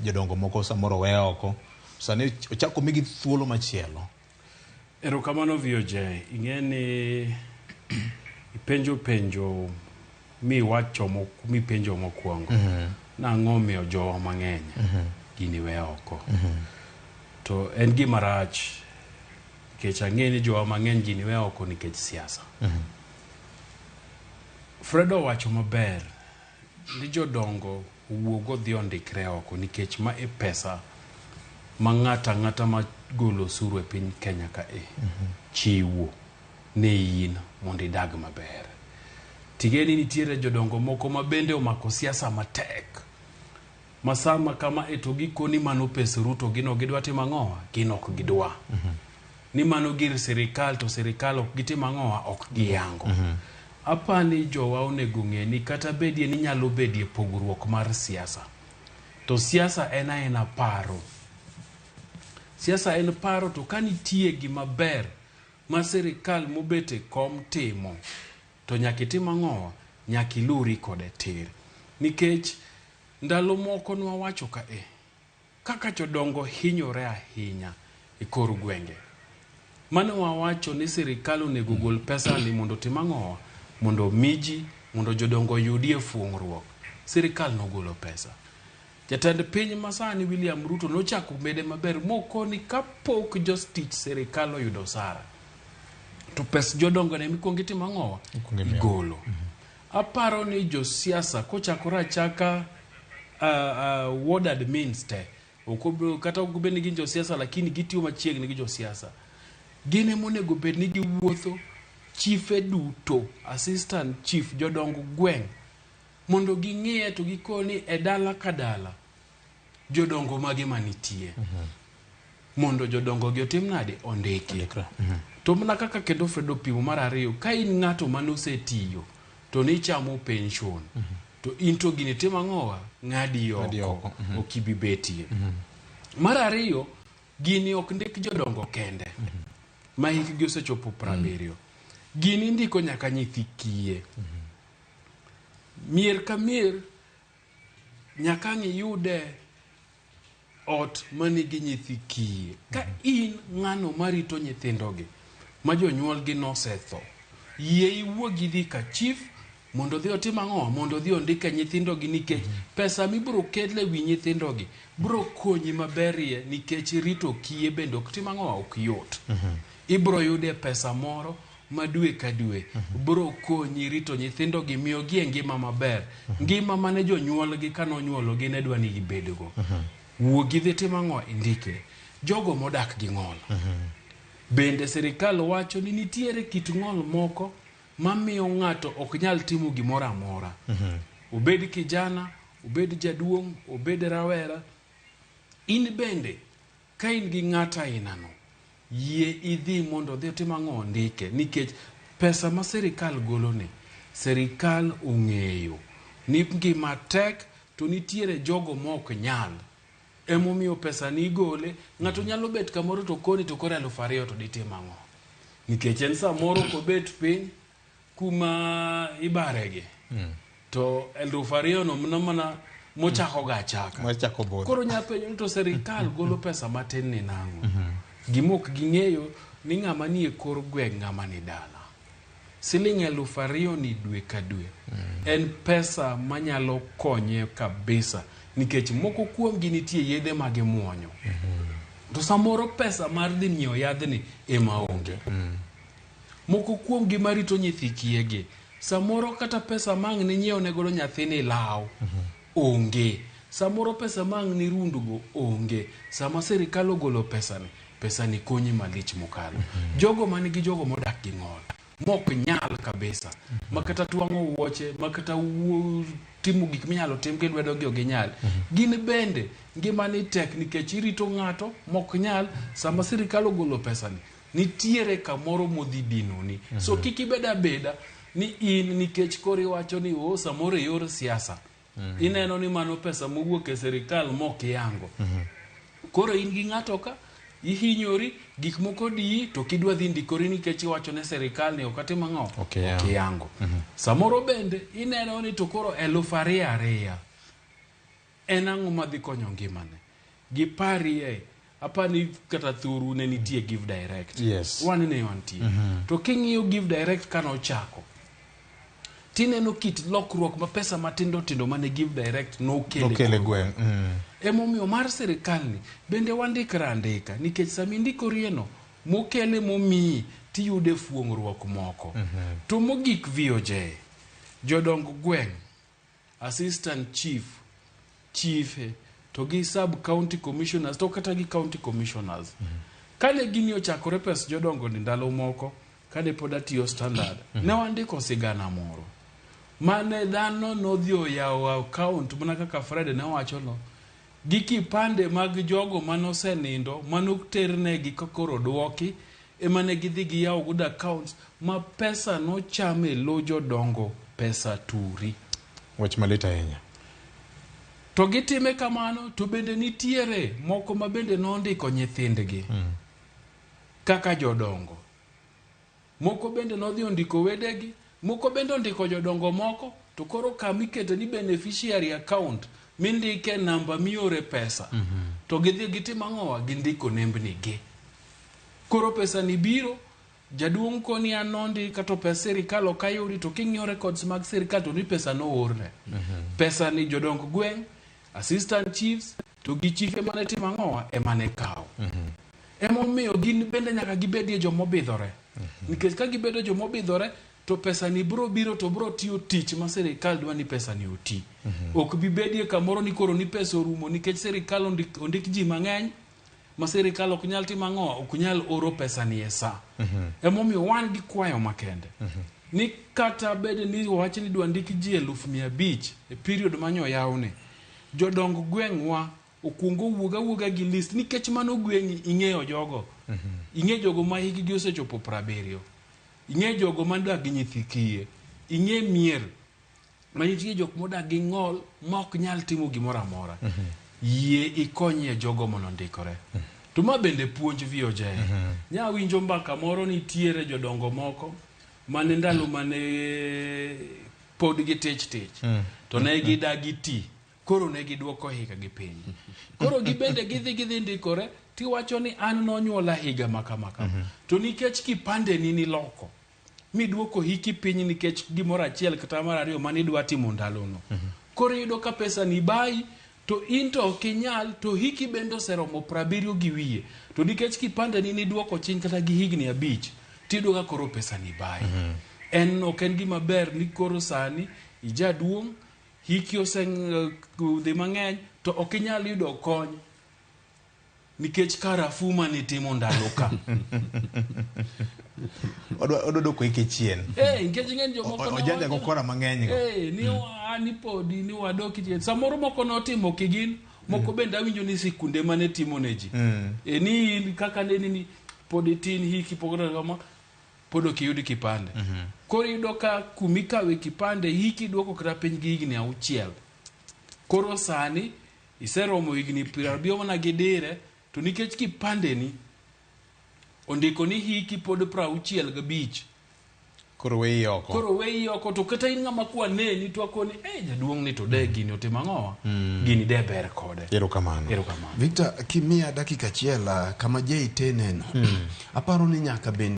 Jodongo moko samoro we oko. Sani ochako migi thuolo machielo. Erokamano VOJ. Ing'e ni ipenjo penjo miwacho mipenjo mokwongo. Nang'o omiyo jowa mang'eny gini we oko. To en gima rach nikech ang'e ni jowa mang'eny gini we oko nikech siasa. Fredo owacho maber ni jodongo owuog odhi ondikre oko nikech ma e pesa ma ng'ato ang'ata ma golo osuru e piny Kenya ka e chiwo ne in mondo idag maber. Ting'e ni nitiere jodongo moko ma bende omako siasa matek ma sama kama e to gikoni mano pes Ruto gino gidwa timo ang'owa gin ok gidwa. Ni mano gir sirikal to sirikal ok gitim ang'owa ok giyango. Apani jowa onego ng'e ni kata bedie ni nyalo bedie pogruok mar siasa to siasa en aena paro. Siasa en paro to ka nitie gima ber ma sirikal mobet e kom timo to nyaka itim ang'owa nyaka iluri kode tir. Nikech ndalo moko nwawacho ka e kaka jodongo hinyore ahinya e kor gwenge. Mane wawacho ni sirikal onego ogol pesa ni mondo otim ang'owa mondo omi ji mondo jodongo oyudie fuong'ruok. Sirikal nogolo pesa. Jatend piny masani William Ruto nochako mede maber mokoni kapok jotich sirikal oyudo osara to pes jodongo ne mikwongo itimo ang'owa Ikwongo imiyo. igolo. Aparo ni josiasa kochakore achaka ward admins te ok kata ok bed ni gin josiasa lakini gitiyo machiegni gi josiasa gin ema onego bed ni giwuotho chife duto assistant chief jodong gweng' mondo ging'iye to gikoni e dala ka dala jodongo mage manitie mondo jodongo gi otim nade ondiki. To mana kaka kendo Fredo pimo mar ariyo ka in ng'ato mane osetiyo to nichamo pension to in to gini timo ang'owa ng'adi Ng'adi oko oko, ok ibi betie. Mar ariyo gini ok ndik jodongo kende ma hikgi osechopo 70. Gini indiko nyaka nyithi kiye. Mier ka mier nyaka ang' iyude ot manigi nyithi kiye. Ka in ng'ano marito nyithindogi ma jonyuolgi nosetho, yie iwuog idhi ka chief mondo odhi otim ang'o? Mondo odhi ondike nyithindogi nikech pesa mibiro kel e wi nyithindogi biro konyi maberie nikech rito kiye bende ok tim ang'o? Ok yot. Ibiro yude pesa moro ma dwe ka dwe biro konyi rito nyithindogi miyogi e ngima maber. Ngima mane jonyuolgi kane onyuologi ne dwa ni gibedgo. Wuog idhi tim ang'o? Indikre. Jogo modak gi ng'ol. Bende sirikal wacho ni nitiere kit ng'ol moko mamiyo ng'ato ok nyal timo gimoro amora. Obed kijana, obed jaduong', obed rawera. In bende ka in gi ng'ato ainano, yie idhi mondo odhi otim ang'o ondike nikech pesa ma sirikal goloni, sirikal ong'eyo ni ngima tek to nitiere jogo mok nyal. Emomiyo pesa ni igole, ng'ato nyalo bet kamoro to koni to koro 2000 to ditim ang'o? Nikech en samoro kobet piny kuma ibaregi to 2000 no mana mana mochako ga achaka. Mochako budho. Koro nya penjo ni to sirikal golo pesa matin ni nang'o? Gima ok ging'eyo ni ng'ama nie kor gweng' ng'ama ni dala. Siling 2000 ni dwe ka dwe en pesa manyalo konye kabisa nikech moko kuomgi nitie yedhe ma gimuonyo. To samoro pesa mar dhi nyiewo yadhni ema onge. Moko kuomgi marito nyithi kiye samoro kata pesa ma ang' ninyiew ne godo nyathini law onge. Samoro pesa ma ang' nirundgo onge. Sama sirikal ogolo pesani, pesani konyi malich mokalo. Jogo man gi jogo modak gi ng'ol mok nyal kabisa ma kata twang'o wuoche ma kata timo gik minyalo tim gi lwedo gi ok ginyal. Gin bende ngimani tek nikech irito ng'ato mok nyal sama sirikal ogolo pesani nitiere kamoro modhi dinoni. So kik ibed abeda ni in nikech koro iwacho ni o samoro e yor siasa ineno ni mano pesa mowuok e sirikal mok iyango. Koro in gi ng'ato ka ihinyori gik moko diyi to kidwa dhi ndikori nikech iwacho ne sirikal ni ok atim ang'o? Ok iyango. Ok iyango. Samoro bende ineno ni to koro 2000 ariya. En ang'o madhi konyo ngimane? Giparie, apani kata thuru ne nitie Give Direct. Yes. Wan ne wantie. To king'iyo Give Direct kanochako, tineno kit lokruok ma pesa matindo tindo mane Give Direct nokele Nokele koro. gweng'. Emomiyo mar sirikal ni bende wandikre andika nikech sama indikorieno mokele momiyi tiyude fuong'ruok moko. To mogik VOJ, jodong gweng', assistant chief, chife to gi sub county commissioners to kata gi county commissioners. Kane gini ochakore pes jodongo ni ndalo moko kane pod atiyo Standard, ne wandiko sigana moro mane dhano nodhi oyawo account mana kaka Fred ne wacho no gi kipande mag jogo manosenindo manoternegi ka koro dwoki ema ne gidhi giyawo godo accounts ma pesa nocham e lo jodongo pesa turi. Wach malit ahinya. To gitime kamano to bende nitiere moko ma bende nondiko nyithindgi kaka jodongo. Moko bende nodhi ondiko wedegi, moko bende ondiko jodongo moko, to koro kama ikete ni beneficiary account mindike namba miore pesa. To gidhi gitimo ang'owa? Gindiko nembni gi. Koro pesa ni biro, jaduong' koni an nondika to pes sirikal ok ayudi to king'iyo records mag sirikal to ni pesa noorne. Pesa ni jodong gweng', assistant chiefs to gi chife mane timo ang'owa ema ne kawo. Emomiyo gin bende nyaka gibedie jomobidhore. Nikech ka gibedo jomobidhore to pesa ni bro biro to bro tiyo tich ma sirikal dwa ni pesa ni oti. Ok bi bedie kamoro ni koro ni pesa orumo nikech sirikal ondik ji mang'eny ma sirikal ok nyal timo ang'o, ok nyal oro pesa ni e sa. Emomiyo wan gi kwayo makende. Ni kata bed ni wach ni dwa ndik ji 500,000 e period manyo yawni, jodong gweng'wa okuongo owuog awuoga gi list nikech mano gweng'i ing'eyo jogo. Ing'e jogo ma hikgi osechopo 70. Ing'e jogo madak gi nyithi kiye. Ing'e mier ma nitie jok modak gi ng'ol ma ok nyal timo gimoro amora. Yie ikonyie jogo mondo ondikore. To ma bende puonj VOJ. Nya winjo mbaka moro nitiere jodongo moko mane ndalo mane pod gitich tich to ne gidagi ti koro ne giduoko higa gi piny. Koro gibende gidhi ndikore tiwacho ni an nonyuola higa ma kama kama. To nikech kipande ni niloko miduoko hiki piny nikech gimoro achiel kata mar ariyo mane idwa timo ndalono. Koro iyudo ka pesa ni bayi to in to ok inyal to hiki bende oseromo 70 gi wiye. To nikech kipande ni niduoko chien kata gi higni 5 tiyudo ka koro pesa ni bayi. En ok en gima ber ni koro sani ijaduong' hiki osedhi mang'eny to ok inyal yudo kony nikech karafu manitimo ndalo ka. Odwa dwoko hike chien. Nikech ing'e ni jomoko Ojanja go kora mang'eny go. Ni ni podi ni wadok chien. Samoro moko notimo kigin, moko bende awinjo ni sikunde mane timo ne ji. Ni in kaka ne ni pod itin hiki pok kama pod ok iyud kipande. Koro iyudo ka kumikawe kipande hiki duoko kata piny gi higni 6. Koro sani iseromo higni 70 mana gi dire to nikech kipande ni ondiko ni hiki pod 65. Koro weyi oko. Koro weyi oko to kata in ng'ama kwa neni to akoni jaduong' ni to de gini otimo ang'owa? Gini de ber kode. Erokamano. Erokamano. Victor, kimiya dakika achiel kama JT neno. Aparo ni nyaka bende